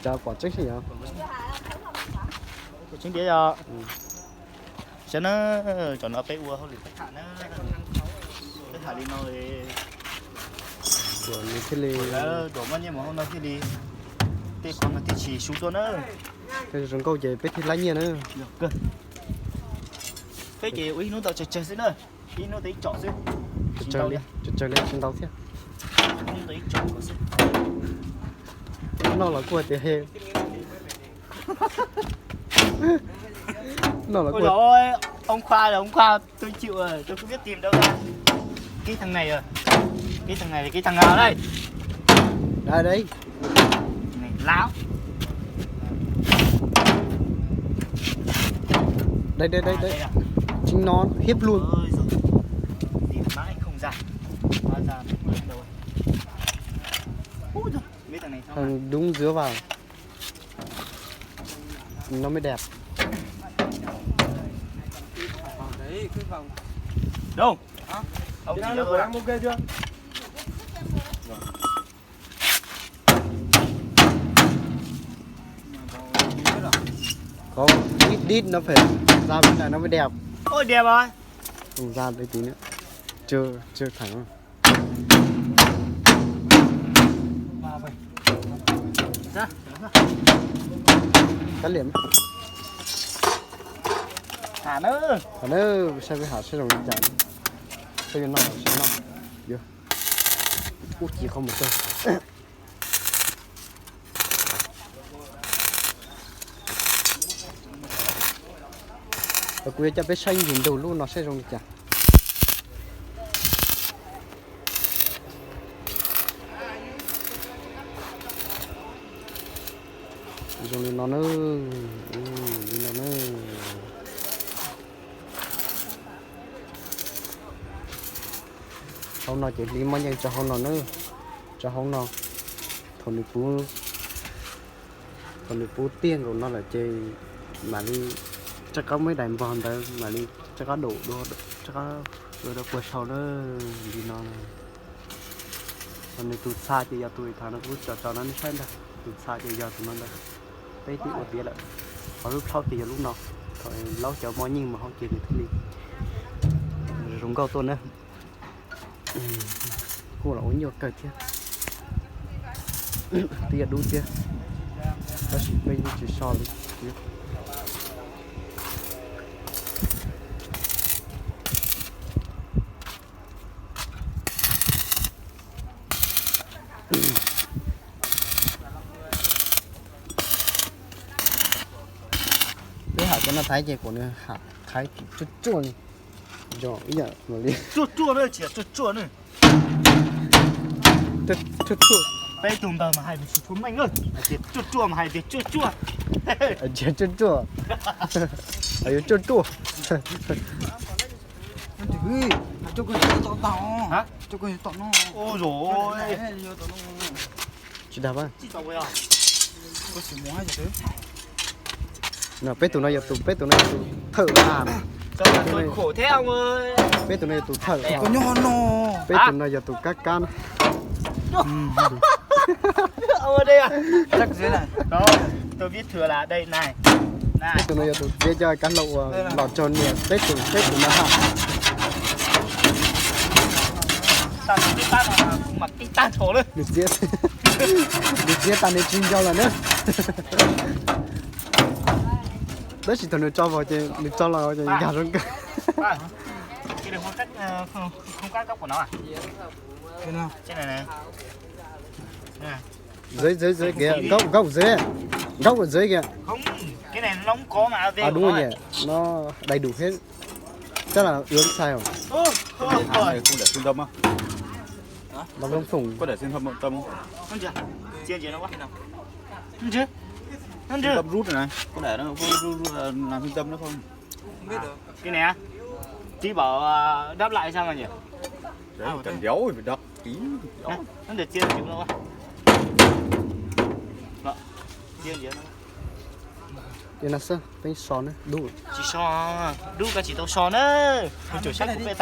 Cov pom tseeb xwb yog. Tseeb tiag yog. Saib na, tam no peb ua hauj lwm peb tham na, peb tham li no, thiaj li, lawv tuam maj nyiaj mus hauv no thiaj li, tej qhov no thiaj tsis su tuaj na. Zoo nkauj ces peb thiaj lab nyiaj na. Peb ces ua ib hnub tau tsawg tsawg xwb na, ib hnub tau ib tsom xwb. Tsawg tsawg li tsis ntau thiab. Ib hnub tau ib tsom xwb. Noj los kuj tias he. Noj los kuj. Ông Khoa là ông Khoa, tôi chịu rồi, tôi không biết tìm đâu ra. Cái thằng này rồi. Cái thằng này là cái thằng nào đây? Đây, đây. Này, láo. Đây, đây, đây, đây. Chính nó hiếp luôn. Ôi giời. Tìm mãi không ra. Hóa ra nó đâu rồi. Ui giời, mấy thằng này sao mà. Thằng đúng dứa vào. Nó mới đẹp. Đâu? Ông chỉ cho tôi. Có ít ít nó phải ra bên này nó mới đẹp. Ôi, đẹp rồi. Không ra đây tí nữa. Chưa, chưa thẳng. Cắt liệm. Thả nữa. Thả nữa, sao phải thả sao rồi chán. Sao nó sao nó. Ua ci qhov mus tag. Kuv yuav coj peb saib ntsis ntug lub no saib zoo li cas. Zoo li no na, li no na. Hauv no ces li muaj nyeej tso hauv no na, tso hauv no. Thaum nws puv, thaum nws puv tiag nkaus no lawm ces mam li rov qab muab daim npog ntawd mam li rov qab dum dua, rov qab dua rau puag saud na, li no. Thaum nws tus txha ces yog tus thaum no kuv tso tso no nej saib ntag, tus txha ces yog tus no ntag. Peb twb ua tiav lawm, qhov lub plhaub ces yog lub no, thaum laub cov muaj nyeej mus hauv ces nws thiaj li zoo nkauj tuaj na. Kuj los ua nyuaj kawg thiab, twb yog dub thiab, tab sis peb yeej tsis so li. Peb ham cov no thaiv ces kuv nws ham thaiv tsuaj tsuaj li. Yog ib yam li tsuaj tsuaj na, tsis tsuaj tsuaj na. Tsuaj tsuaj. Peb tug npawg mas hais tsis tshua meej na, hais tias tsuaj tsuaj mas hais tias tsuaj tsuaj. Tsuaj tsuaj. Yuav tsuaj tsuaj. Tsis dag. No, peb tus no yog tus, peb tus no yog tus thawj a. Peb tus no yog tus thawj. Peb tus no yog tus kab kab. Peb tus no yog tus txiav cov kab hlau uas los txog niam peb tus, peb tus no ha. Nws txiav, nws txiav tas nws tsis nco lawm na. Tab sis thaum nws tso vau ces nws tso los ces nkag zoo nkauj. Dưới, dưới, dưới kìa, gốc, gốc dưới, gốc ở dưới kìa. Không, cái này nó không có mà, về. À, đúng rồi nhỉ, nó đầy đủ hết. Chắc là ướm sai rồi. Không để xương rồng á. Bác Lông Phùng. Có để xương rồng không? Không chưa. Chia chia nó quá. Không chưa. Không chưa. Xương rồng rút rồi này. Có để nó rút, rút, rút là làm xương rồng nó không. Cái này á, Trí bảo, à, đắp lại sao mà nhỉ? Đấy, cần đéo phải đắp tí. Đéo. Nó, nó để chia chịu nó quá. Đó. Chia chia nó. Ces no xwb, peb so na, dub. Tsis so, dub koj tsis tau so na. Tus tswv saib kuv peb